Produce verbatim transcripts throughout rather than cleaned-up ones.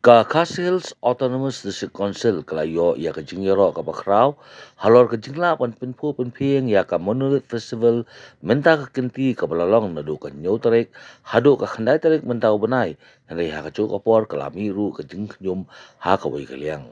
Ka Khasi Hills Autonomous District Council ka la ïoh ïa ka jingïaroh kaba khraw halor ka jinglah ban pynphuh pynphieng ïa ka Monolith Festival mynta ka kynti kaba la long naduh ka hynñiew tarik haduh ka khyndai tarik mynta u bnai, hynrei ha kajuh ka por ka la mih ruh ka jingkhñium ha kawei ka liang.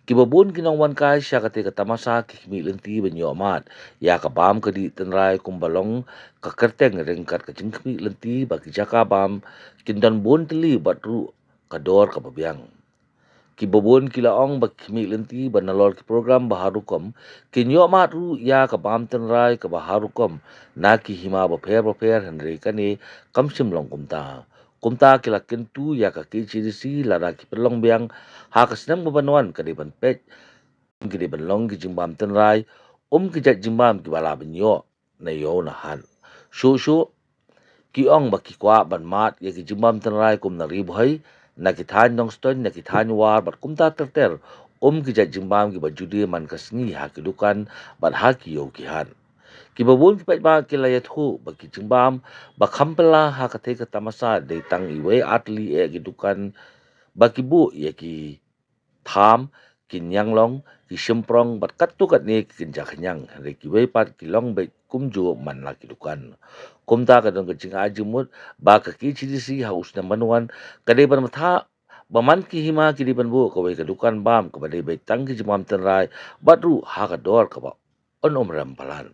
Kiba bun ki nongwan kai sha katei ka tamasa ki khmih lynti ban ïoh mad ïa ka bam ka dih tynrai kumba long ka kyrteng ryngkat ka jingkhmih lynti ba ki jaka bam kin don bun tylli bad ruh ka dor kaba biang. Kiba bun ki la ong ba ki khmih lynti ba nalor ki program ba har rukom kin ïoh mad ruh ïa ka bam tynrai kaba har rukom na ki hima bapher bapher, hynrei kane kam shym long kumta. Kumta ki la kyntu ïa ka K H A D C lada ki pynlong biang ha ka snem ba ban wan ka dei ban peit, ki dei ban long ki jingbam tynrai, um ki jait jingbam kiba lah ban ïoh na ïew na hat. Shuh shuh ki ong ba ki kwah ban mad ïa ki jingbam tynrai kum na Ri Bhoi, na ki thaiñ Nongstoiñ, na ki thaiñ War bad kumta ter ter, um ki jait jingbam kiba ju die man ka sngi ha ki dukan bad ha ki ïew ki hat. Kiba bun ki paidbah ki la ïathuh ba ki jingbam ba kham pynlah ha katei ka tamasa dei tang iwei ar tylli eh ki dukan ba ki buh ïa ki tham, ki nianglong, ki shymprong bad katto katne ki kynja khñiang, hynrei kiwei pat ki long beit kumjuh man la ki dukan. Kumta ka don ka jingai jingmut ba ka K H A D C ha u snem ban wan ka dei ban bthah ba man ki hima ki dei ban buh kawei ka dukan bam kaba dei beit tang ki jingbam tynrai bad ruh ha ka dor kaba yn ym rem palat.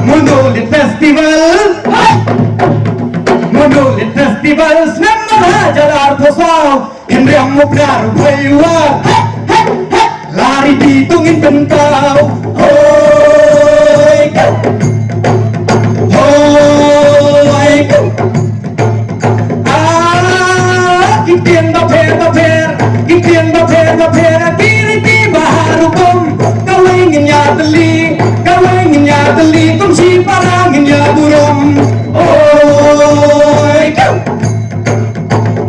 Monolith Festival, Monolith Festival, snem ar hajar arphew saw, hynriam u Phra u Bhoi u War, la ri ti to ngin pynpaw. Hoi, hoi. Ah, ki ktien bapher bapher, ki ktien bapher bapher, ki riti ba har rukom. Kawei ngin ïa tylli, kawei ngin ïa tylli, kum shipara ngin ïa burom. Hoi,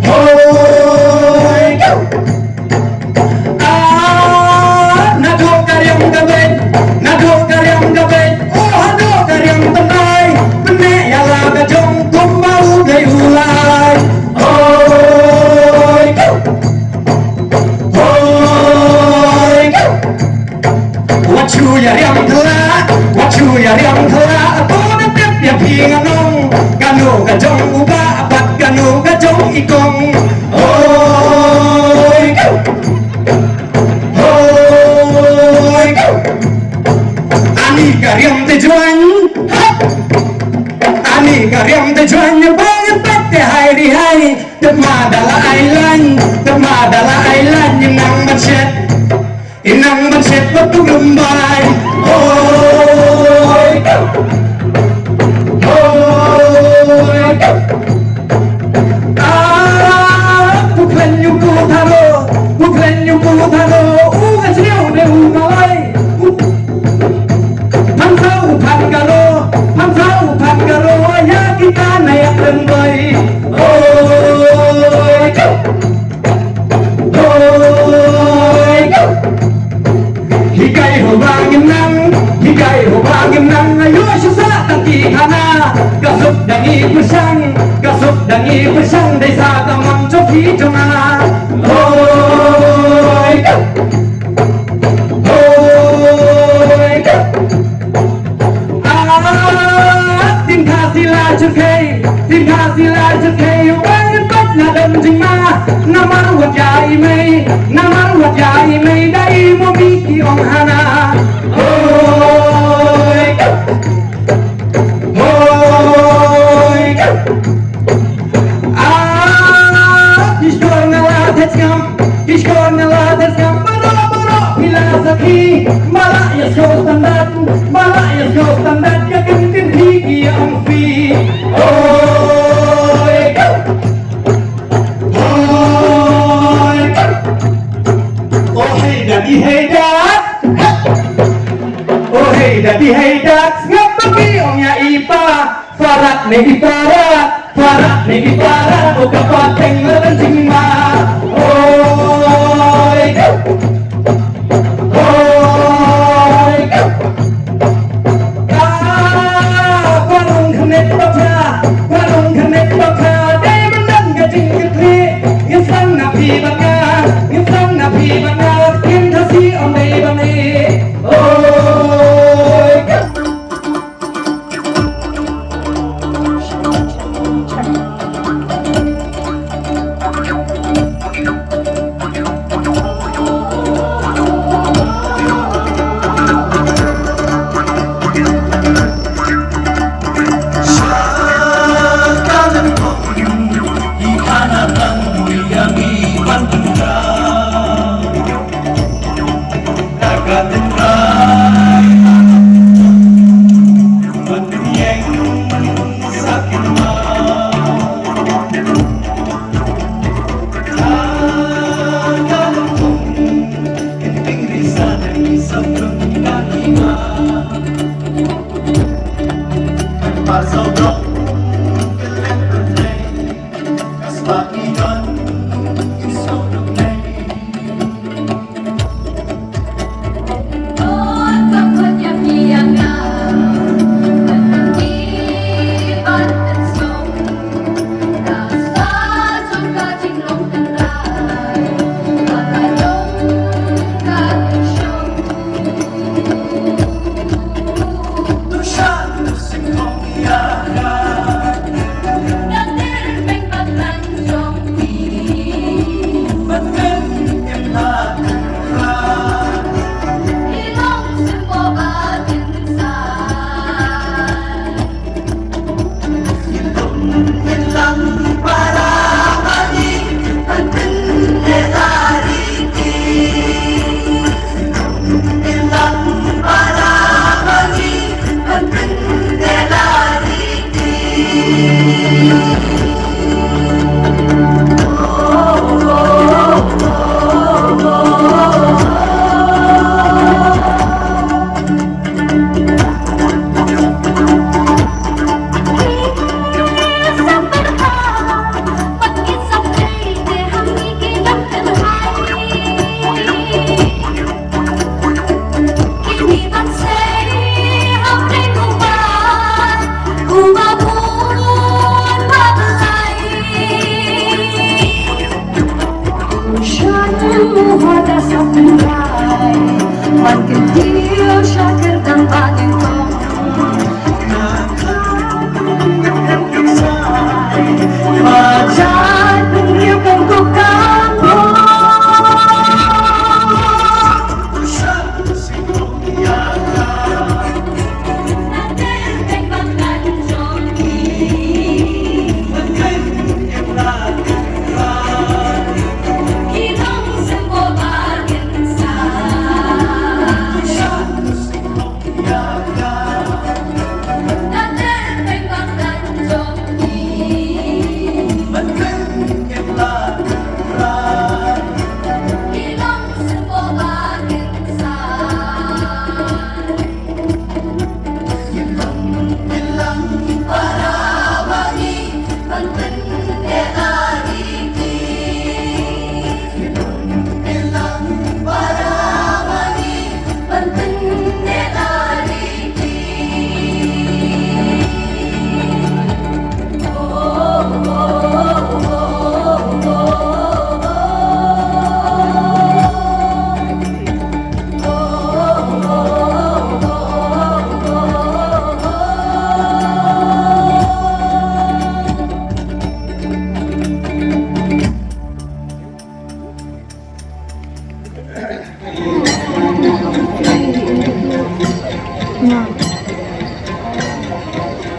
hoi. Ah, naduh ka riam ka beit, naduh ka riam ka beit, oh, haduh ka riam tynrai, pyneh ïa la ka jong kumba u dei u lai. Hoi, hoi. Wat shu ïa riam thala, wat shu ïa riam thala, to na tep ïa phi nga nong, kano ka jong u bah bad kano ka jong i kong. Hoi, hoi. Ani ka riam te juan, ha! Ani ka riam te juan, ne bang te te hai ri hai. Te ma da la ai lan, te ma da la ai lan, nang ban shet. I nang ban shet wat tu lum bai. Hoi. Hoi. Ah, pu khlaiñ u pu tharo, pu khlaiñ u pu tharo, u ka jriu ne u malai. Phan sa u phan karo, phan sa u phan karo, ya kita na ya kren bai. Hoi. Hoi. Hikai ho ba ngin nang, hikai ho ba ngin nang, ayo shu sa tang ki khana. Ka suk dang i pyrshang, ka suk dang i pyrshang, dei sa ka mang jong phi jong nga. Hoi. Hoi. Ah, tin tha sila chukei, tin tha sila chukei, wan pat na dam jingma, namar wat ïa i mei, namar wat ïa i mei, da i mo mi ki ong hana. Hoi. Hoi. Ah, ki shkor nga la thep ngam. Ki shkor nga la thep ngam baroh baroh phi la sakhi. Ba la ïa sngewthuh standard, ba la ïa sngewthuh standard ka ktien phi ki ong phi. Hoi. Hoi. Oh hey daddy, hey dad. Oh hey daddy, hey dad. Sngap ba phi ong ïa i pa. Parat ne i parat, parat ne i parat, oh ka pateng la ban jingma. Hoi. Hoi. Ah, parung khnet bapra, parung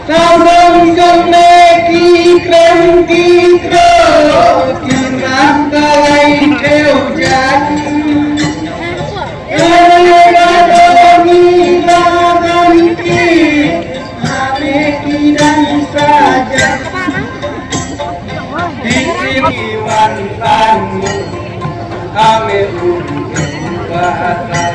Tang dang jong me ki krem ki kro, ki rang kai keu jat. Ene ga dong ni la dan ki, ame ki dan sa jat. Di sini wan tan, ame un bahasa.